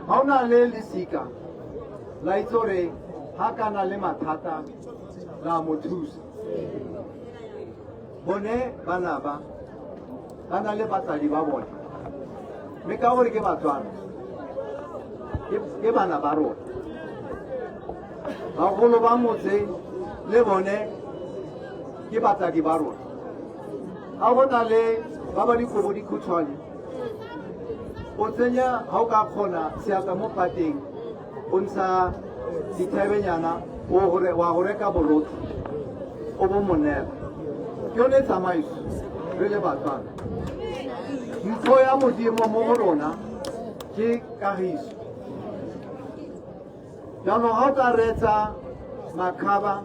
Ga o na le lesika la itse gore ga ka na le mathata la mo thusa. Bone bana ba ba na le batsadi ba bone, mme ka gore ke Batswana, ke bana ba rona. Bagolo ba motse le bone ke batsadi ba rona. Ga go na le ba ba dikobo dikhutshwane, o tsenya ga o ka kgona seatla mo pateng, o ntsha dithebenyana wa go reka borotho o bo monela. Ke yone tsamaiso re le Batswana. Mpho ya Modimo mo go rona ke kagiso. Jaanong ga o ka reetsa Makgaba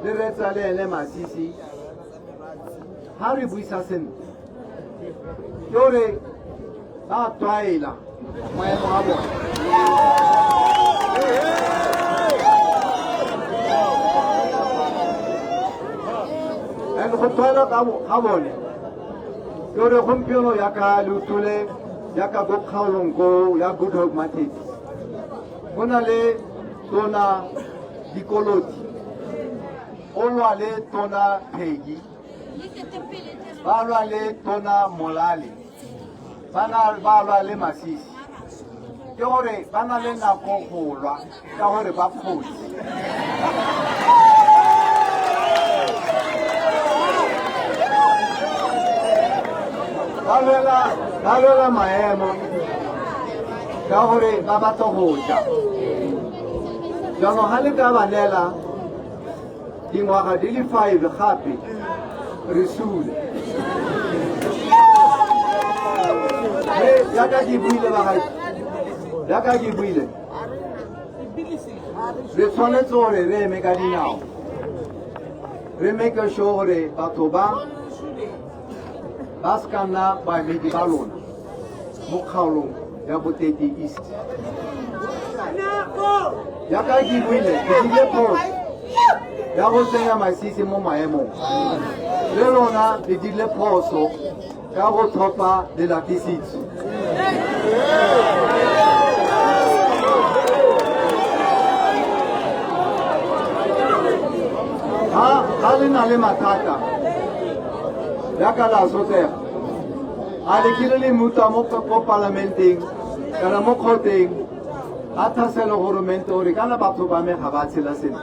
le reetsa le ene Masisi, ga re buisa sentle ke gore ba tlwaela maemo a bone. And go tlwaela ga bone ke gore gompieno yaka le utlwile yaka ko kgaolong ko ya Good Hope Market, go na le tona Dikoloti o lwa le tona Peggy, ba lwa le tona Molale, ba lwa le Masisi. Ke gore ba na le nako go lwa ka gore ba kgosi. Ba lwela maemo ka gore ba batla go ja. Jaanong ga le ka ba neela dingwaga di le 5 gape, re sule. Mme jaaka ke buile bagaetsho, jaaka ke buile, re tshwanetse gore re eme ka dinao, re make sure gore batho ba ba se ka nna baemedi ba lona mo kgaolong ya Boteti East. Jaaka ke buile, ke dirile phoso ya go tsenya Masisi mo maemong, le lona le dirile phoso ka go tlhopha Lelatisitse. Ga le na le mathata jaaka la sotlega, a le kile le mutwa mo ko palamenteng kana mo kgoteng a thaselo goromente gore kana batho ba me ga ba tshela sentle,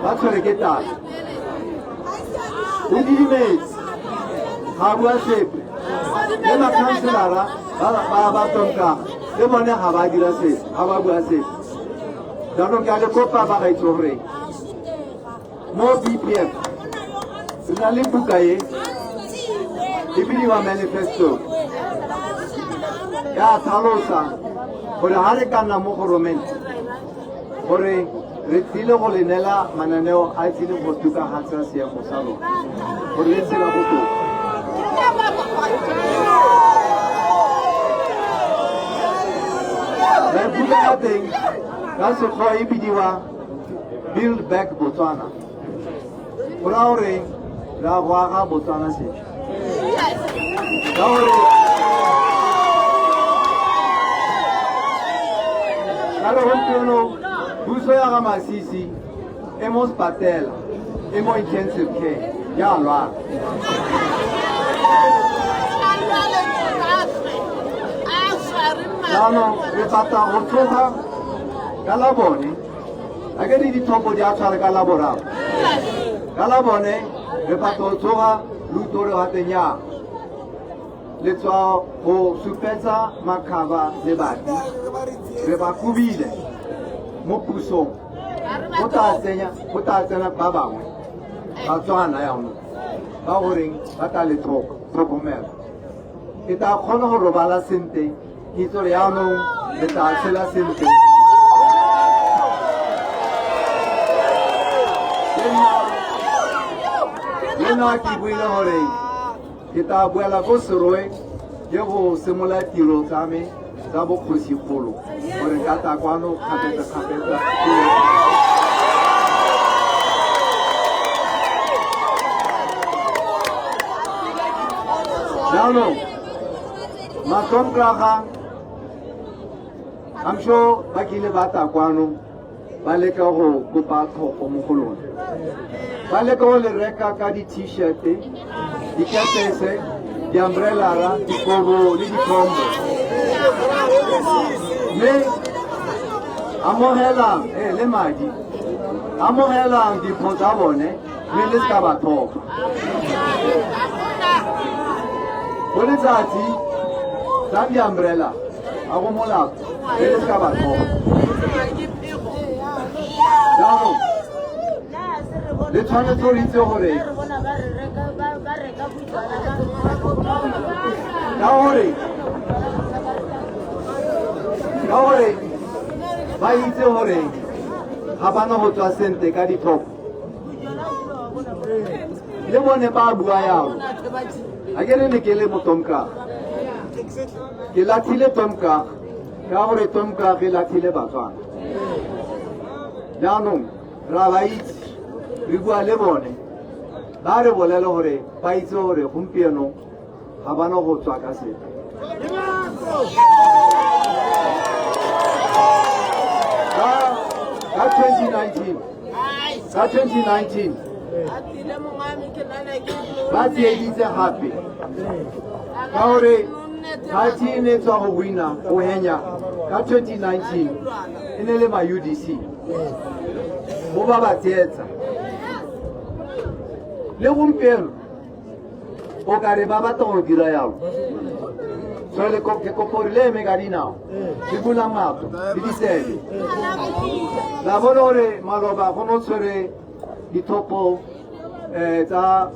ba tshwere ke tlala? O didimetse, ga bua sepe. Le makhanselara ba tonkaga le bone ga ba dira sepe, ga ba bua sepe. Jaanong ke a le kopa bagaetsho gore mo BPF re na le buka e e bidiwa manifesto, ya tlhalosa gore ga re ka nna mo goromente gore re tlile go le neela mananeo a tlile go tokafatsa seemo sa lona gore le tshela botoka. Buka ya teng ka Sekgowa e bidiwa Build Back Botswana, go raya gore re a go aga Botswana sešwa, ka gore ka re gompieno puso ya ga Masisi e mo sepatela, e mo intensive care, ya lwala. Jaanong re batla go tsoga ka la bone, a ke re ditlhopho di a tshware ka la boraro, ka la bone re batla go tsoga le utlwe gore gape nyaa le tswa go supetsa Makgaba le bati re ba kobile mo pusong, go tla tsena ba bangwe Batswana yaanong ba goreng ba tla le tlhokomela. Ke tla kgona go robala sentle ke itse gore yaanong le tla tshela sentle. Le nna ke buile gore ke tla boela ko Seroe ke go simolola tiro tsa me tsa bokgosigolo gore ka tla kwano kgapetsa-kgapetsa. Jaanong Matlonkraga I'm sure ba kile ba tla kwano ba leka go kopa tlhopho mo go lona, ba leka go le reka ka di-t-shirt, dikepese, di-umbrellara, dikobo le dikhombo. Mme amogelang le madi, amogelang dimpho tsa bone, mme le se ka ba tlhopha. Go letsatsi tsa di-umbrella a go molato, mme le se ka ba tlhopha. Jaanong le tshwanetse go itse gore ka gore ba itse gore ga bana go tswa sente ka ditlhopho, le bone ba bua yalo. A ke re ne ke le motomka, ke latlhile Tomkrag ka gore Tomkrag e latlhile Batswana. Jaanong ra ba itse, re bua le bone, ba re bolele gore ba itse gore gompieno ga bana go tswa ka sepe. Ka 2019, ka 2019 ba tsieditse gape ka gore party e ne tswa go wina, go henya ka 2019 e ne le ma UDC bo ba ba tsietsa. Le gompieno o kare ba batla go dira yalo. So le ke kopo gore le eme ka dinao, le bula matlo le ditsebe. La bona gore maloba go no tshwere dithopo tsa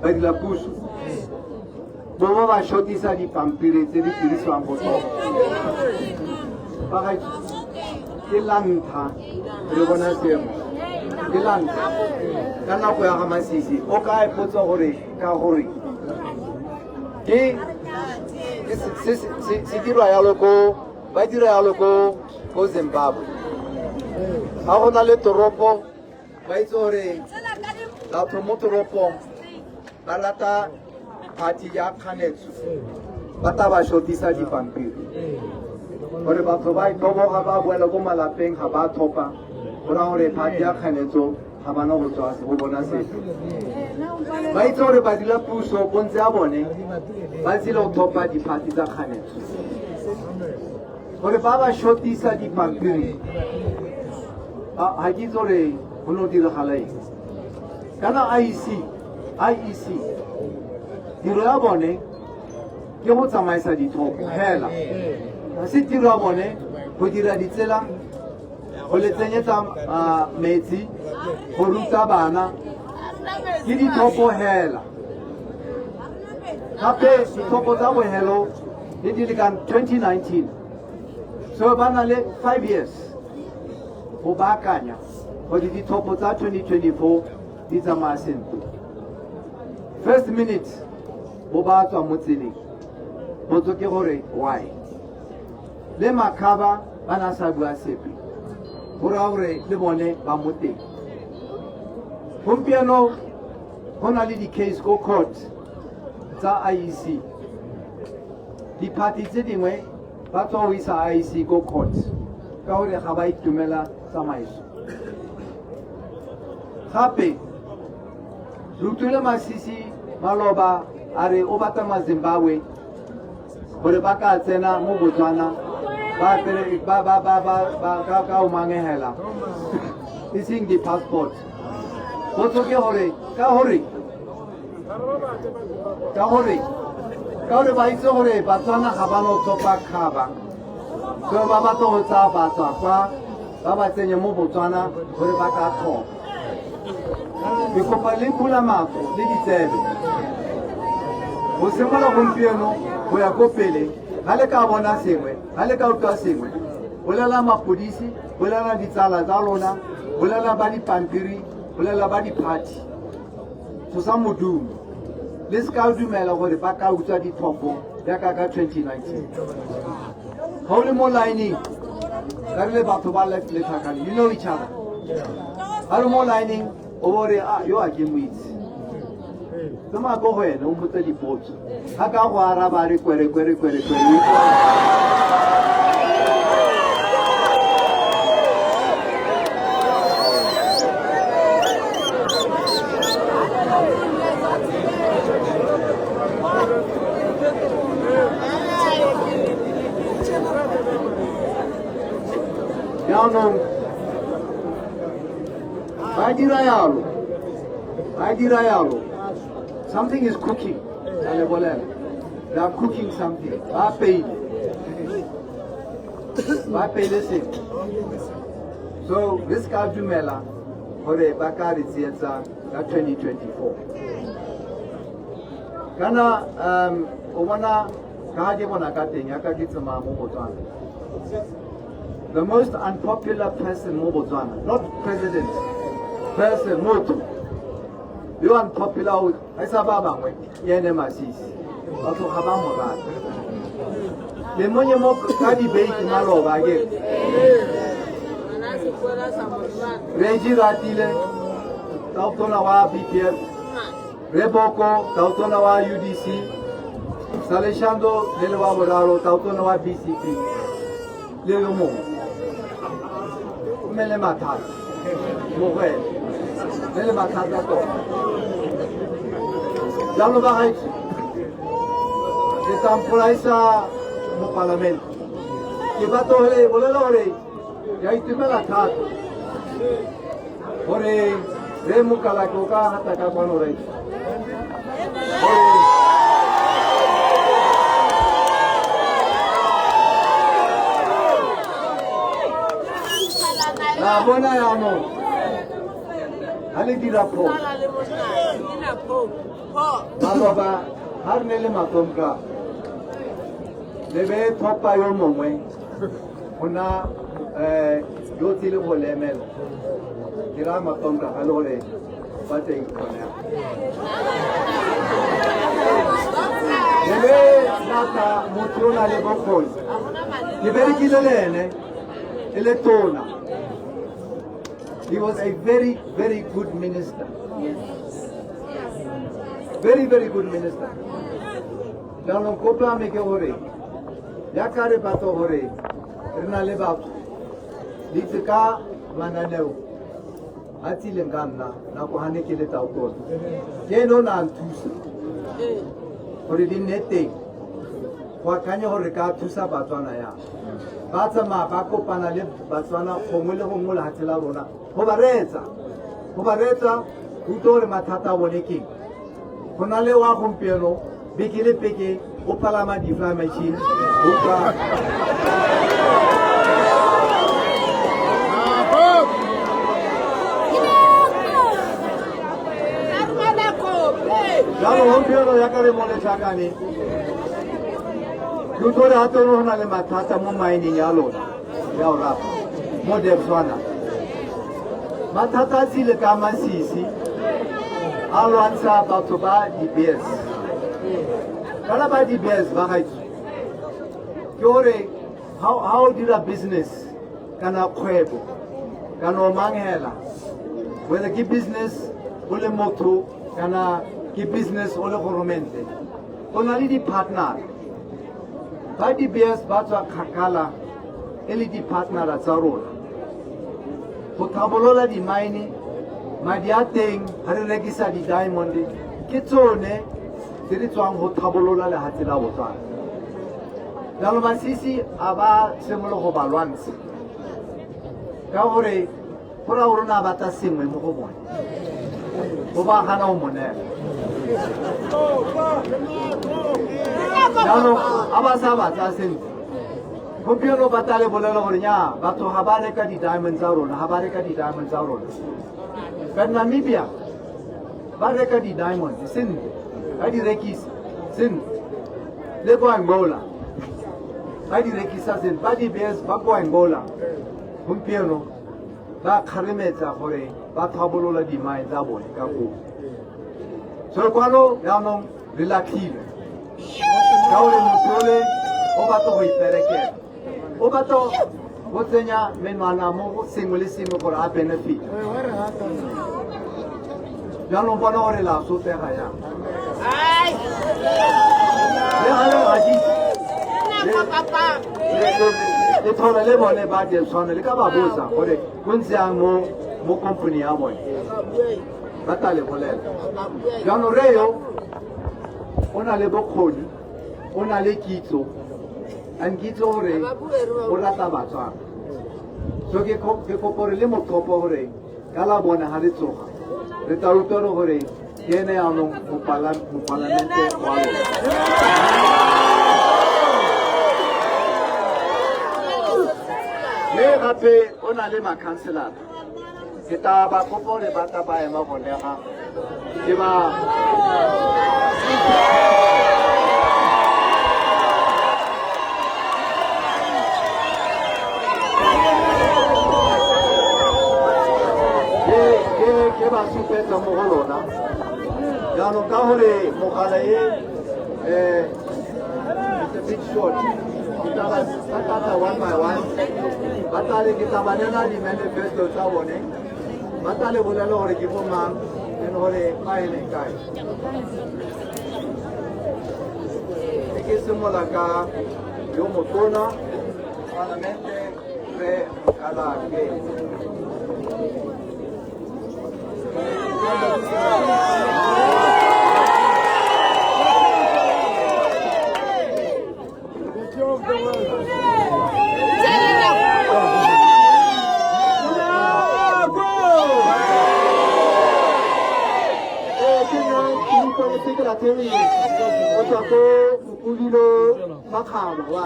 badirapuso, bo ba ba shotisa dipampiri tse di dirisiwang go tlhopha. Bagaetsho, ke la ntlha re bona seemo, ke la ntlha ka nako ya ga Masisi. O ka ipotsa gore ka gore ke se dirwa yalo ko, ba dira yalo ko Zimbabwe. Ga go na le toropo, ba itse gore batho mo toropong ba rata party ya kganetso, ba tla ba shotisa dipampiri gore batho ba itoboga, ba boela ko malapeng, ga ba thopa. Go raya gore party ya kganetso ga bana go tswa go bona sepe. Ba itse gore badira puso bontse ya bone ba tsile go thopa di-party tsa kganetso, gore ba ba shotisa dipampiri. Ga ke itse gore go ne go diragala eng. Kana IEC, IEC tiro ya bone ke go tsamaisa ditlhopho hela, ga se tiro ya bone go dira ditsela, go le tsenyetsa metsi, go ruta bana. Ke ditlhopho hela. Gape ditlhopho tsa bohelo le di le ka 2019, so ba na le 5 years go baakanya gore ditlhopho tsa 2024 di tsamaya sentle. First minute bo ba tswa mo tseleng. Potso ke gore why? Le Makaba ba na sa bua sepe, go raya gore le bone ba mo teng. Gompieno go na le di-case ko court tsa IEC. Di-party tse dingwe ba tswa go isa IEC ko court ka gore ga ba itumela tsamaiso. Gape re utlwile Masisi maloba a re o batla maZimbabwe gore ba ka tsena mo Botswana ba apere ba ka o mangegela e seng di-passport. Potso ke gore ka gore ba itse gore Batswana ga ba no tlhopha kgaba, so ba batla go tsaya batswa kwa ba ba tsenye mo Botswana gore ba ka tlhopha. Ke kopa le bula matlho le ditsebe go simolola gompieno go ya ko pele. Ga le ka bona sengwe, ga le ka utlwa sengwe, bolela mapodisi, bolela ditsala tsa lona, bolela ba dipampiri, bolela ba di-party. Tsosa modumo. Le se ka dumela gore ba ka utswa ditlhopho jaaka ka 2019. Ga o le mo lineng ka re le batho ba Letlhakane, you know each other. Ga le mo lineng, o bo re a yo a ke mo itse, tsamaya ko go ene, o mmotse dipotso. Ga ka go araba a re kwere kwere kwere kwere. Jaanong ba dira yalo, ba dira yalo. Something is cooking. Ka le bolela, they are cooking something. Ba apeile, ba apeile sengwe. So re se ka dumela gore ba ka re tsietsa ka 2024. Kana o bona ka ke bona ka teng, yaka ke tsamaya mo Botswana, the most unpopular person mo Botswana, not president, person, motho yo unpopular ga sa ba bangwe, ke ene Masisi. Batho ga ba mo rata. Le monye mo ka debate maloba ke Reggie Ratile, tautona wa BPF, Reboko, tautona wa UDC, Saleshando le le wa boraro, tautona wa BCP, le yo mongwe o mele mathata mogwele le le mathata tota. Jalo ba gaetsho, ke tla mpolaisa mo palamente. Ke batla gore bolela gore ke a itumela thata gore re Mokalake o ka gata ka kwano re gore la bona yaanong ga le dira phoso. Maloba ga re ne le matomka le be tlhopha yo mongwe go na yo tsile go le emela, ke raya matomka ga le gore ba teng kgonega le be lata motho o na le bokgoni. Ke berekile le ene e le tona. He was a very, very good minister, very, very good minister. Jaanong kopo ya me ke gore yaka re batla gore re na le batho le itse ka mananeo a tsileng ka nna nako ga ne ke le tautona, ke ene o ne a nthusa gore di nne teng, go akanya gore ka thusa Batswana yang. Ba tsamaya ba kopana le Batswana gongwe le gongwe lehatshe la rona go ba reetsa, go ba reetsa, go utlwa gore mathata a bone keng. Go na le wa gompieno beke le beke o palama di-fly machine go utlwa. Jalo gompieno yaka re mo Letlhakane, ke utlwa gore gape go na le mathata mo mining ya lona ya Orapa mo Debswana. Mathata a tsile ka Masisi a lwantsha batho ba di-Bears. Kana ba di-Bears ba gaetso, ke gore ha o dira business kana kgwebo kana o mang hela, whether ke business o le motho kana ke business o le goromente, o na le di-partner. Ba di-Bears ba tswa kgakala e le di-partnera tsa rona go tlhabolola di-mine. Madi a teng ga re rekisa di-diamond ke tsone tse di tswang go tlhabolola lehatshe la Botswana. Jalo Masisi a ba simolola go ba lwantsha ka gore go raya gore o ne a batla sengwe mo go bone, go ba gana go mo neela. Jaanong a ba sa batla sentle, gompieno ba tla le bolela gore nya batho ga ba reka di-diamond tsa rona, ga ba reka di-diamond tsa rona. But Namibia ba reka di-diamond sentle, ba di rekisa sentle, le ko Angola ba di rekisa sentle. Ba di-Bears ba ko Angola gompieno ba kgaremetsa gore ba tlhabolola di-mine tsa bone ka koo. So kwano jaanong re latlhile ka gore motho ole o batla go iperekela, o batla go tsenya menwana mo go sengwe le sengwe gore a benefit. Jaanong bona gore la sotega yang le ga le gadise le thole le bone ba Debswana, le ka ba botsa gore go ntse yang mo company ya bone, ba tla le bolela. Jaanong re yo o na le bokgoni, o na le kitso, and kitso gore o rata Batswana. So ke kopo gore le motlhopho gore ka la bone ga le tsoga re tla utlwa le gore ke ene yaanong mopalamente wa lona. Mme gape o na le makhanselara, ke tla ba kopa gore ba tla ba ema gone ga ke ba ke ba supetsa mo go lona. Jaanong ka gore mogala e it's a bit short, ke tla ba tla one by one, ba tla le ke tla ba nela di-manifesto tsa bone, ba tla le bolela gore ke bo mang le gore ba e leng kae. E ke simolola ka yo motona palamente re Kalake. O tswa ko Mokudilo Makgaba wa.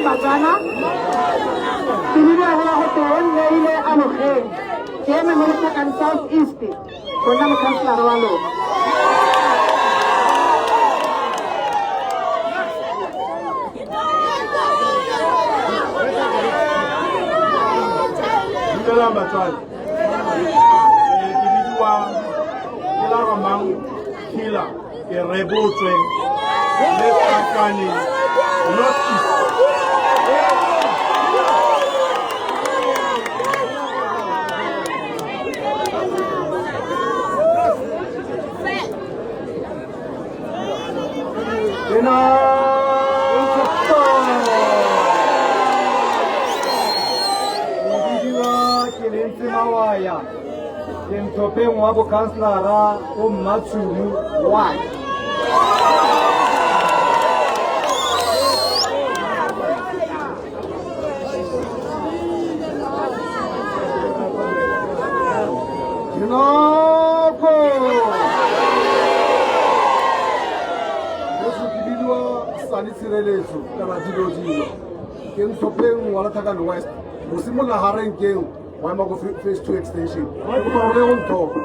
Batswana ke bile go go teng le Alogeng, ke eme mo Letlhakane South East go nna mokhanselara wa lona. Dumelang batswadi, ke bidiwa ke la Ramang Killer, ke rebotswe Letlhakane North East. Mawaya ke ntlhopheng wa bokhanselara o Mmatshumu wa. Dinako Jesu ke bidiwa Sane Tshireletso kana dilo dilo, ke ntlhopheng wa Letlhakane West go simolola gareng keo wa ema go phase 2 extension go parole go ntlhopha.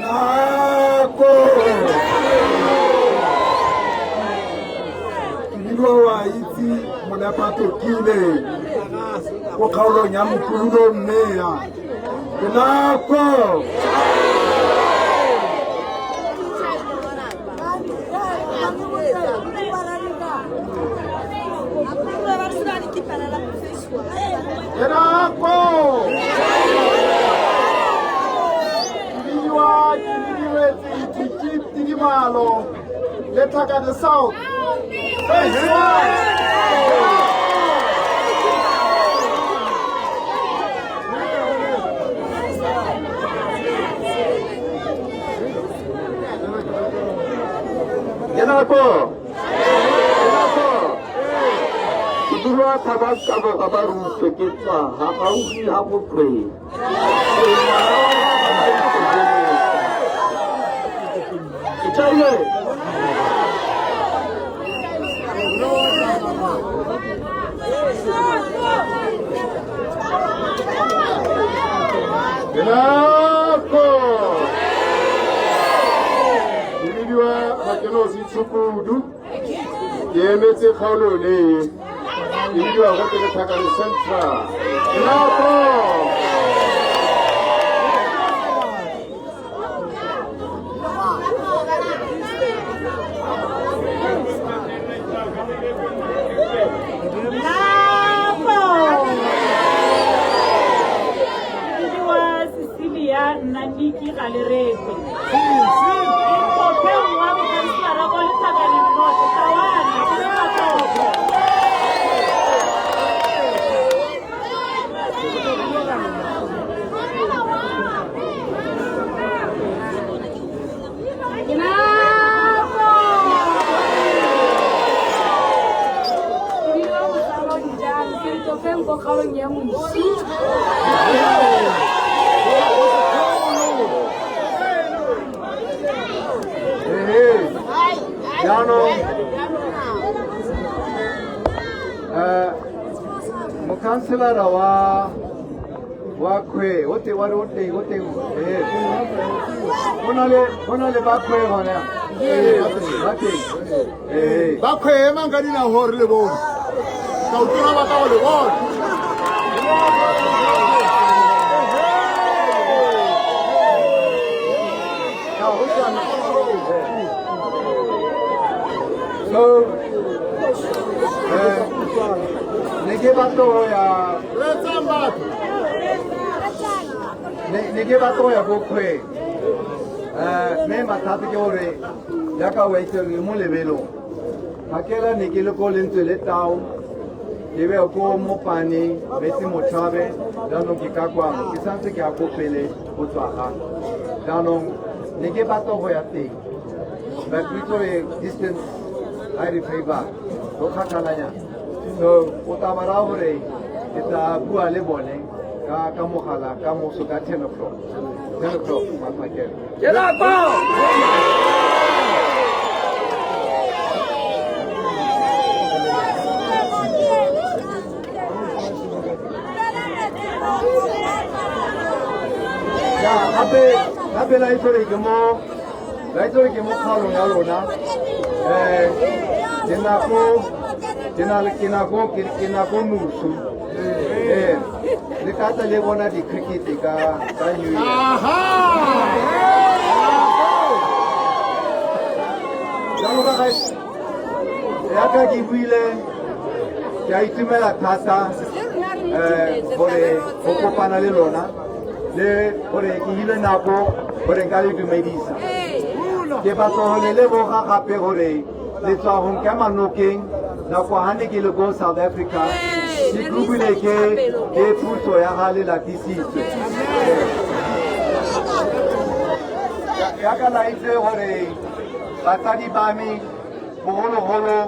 Nako ke bidiwa wa itse Molepato Kile ko kgaolong ya Mokululo mme ya ke nako. Ke nako. Ke bidiwa ke bidiwetse Tidimalo Letlhakane South phase 1. Ke nako. Ke nako. Ke dula thaba ka ba rutwe ke tswa ha gaufi ha bokweng. Ke tšhaile. Ke nako. Ke bidiwa Makenosi Tshukudu, ke emetse kgaolo le e bidiwa go ke Letlhakane Central. Ke nako. Nako. Ke bidiwa Cecilia nna Niki Galerekwe. Ntlhopheng wa bokhanselara ko Letlhakaneng North, Tawana, ke le matsogo. Jaanong mokhanselara wa Khwe o teng, wa re o teng, o teng. Ee, go na le ba Khwe gona. Ee, ba teng. Ee. Ba Khwe emang ka dinao gore le bone. Ka utlwa ba ka go le bona. So, ne ke batla go ya ne ke batla go ya ko Khwe. Mme mathata ke gore jaaka o itse re mo lebelong. Phakela ne ke le ko lentswe le tau, ke be ko Mopane, Metsi Motlhabe, jaanong ke ka kwano, ke santse ke ya ko pele go tswa ga. Jaanong ne ke batla go ya teng. But we itse distance ga re favor, go kgakalanyana. So o tla ba raya gore ke tla bua le bone ka mogala ka moso ka 10 o'clock. 10 o'clock maphakela. Ke nako! Ya, gape la itse gore ke mo, la itse gore ke mo kgaolong ya lona. Ke nako, ke na le, ke nako, ke nako moso. Le ka tla le bona di-cricket ka New Year. Jalo ka ga, yaka ke buile, ke a itumela thata, gore go kopana le lona, le gore ke hile nako gore nka le dumedisa. Ke batla go le leboga gape gore le tswa go nkema nokeng nako ha ne ke le ko South Africa, ke tlogile ke puso ya ga le latisitswe. Yaka la itse gore batsadi ba me bogologolo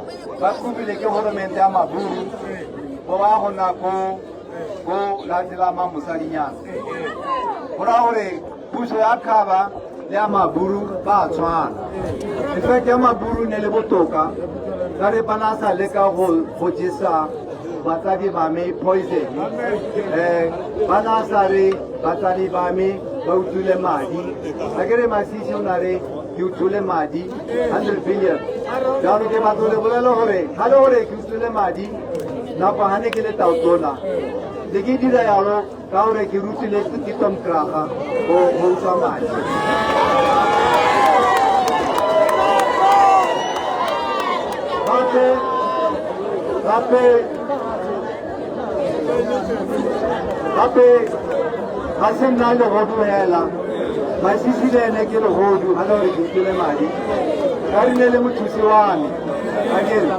ba tlogile ke goromente ya Maburu, bo ba go nna ko lehatshe la Mamosadinyana. Go raya gore puso ya Khaba le ya Maburu ba tshwana. In fact, ya Maburu ne le botoka, ka re ba na sa leka go jesa batsadi ba me poison. Ba na sa re batsadi ba me ba utswile madi. Akere Masisi o na re ke utswile madi 100 billion. Jaanong ke batla go le bolela gore ga le gore ke utswile madi nako ha ne ke le tautona, le ke dira yalo ka gore ke rutilwe ke Tom Kraga go utswa madi. Gape ga se nna legodu hela, Masisi le ene ke legodu ga le gore ke utswile madi. Ka re ne le mothusi wa me, akere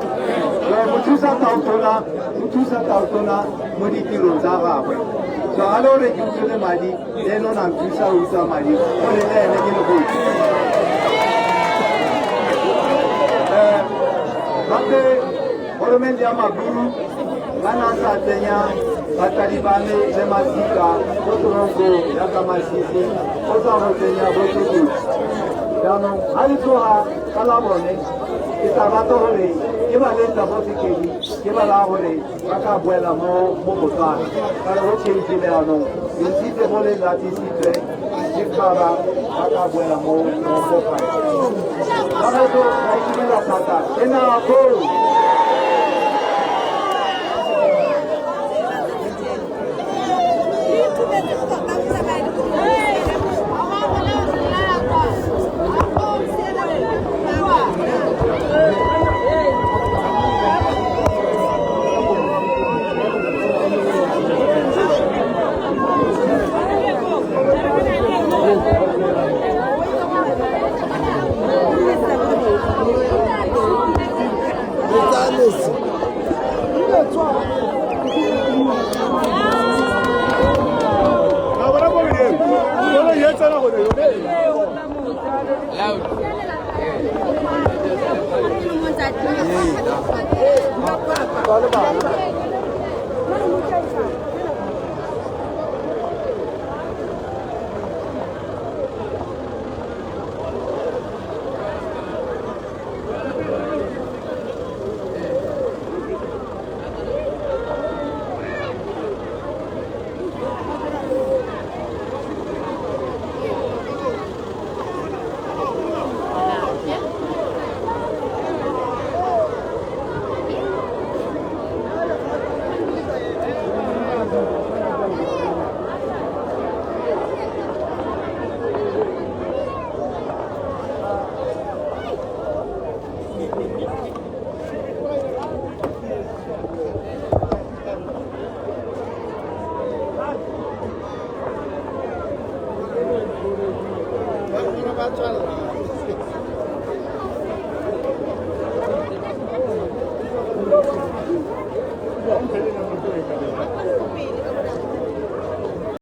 mothusa tautona, mothusa tautona mo ditirong tsa gagwe. So ga le gore ke utswile madi, le ene o na nthusa go utswa madi, gore le ene ke legodu. Gape goromente ya Maburu ba na sa tsenya batsadi ba me le masika ko toronkong jaaka Masisi, go tswa go tsenya bo Tutu. Jaanong ga le tloga ka la bone, ke tla batla gore ke ba letsa bo Sekedi, ke ba raya gore ba ka boela mo Botswana. Ka re go change-ile jaanong, ke ntshitse bo le latisitswe ke Khaba, ba ka boela mo gae. Bagaetsho, ka itumela thata. Ke nako. Ba tswalla.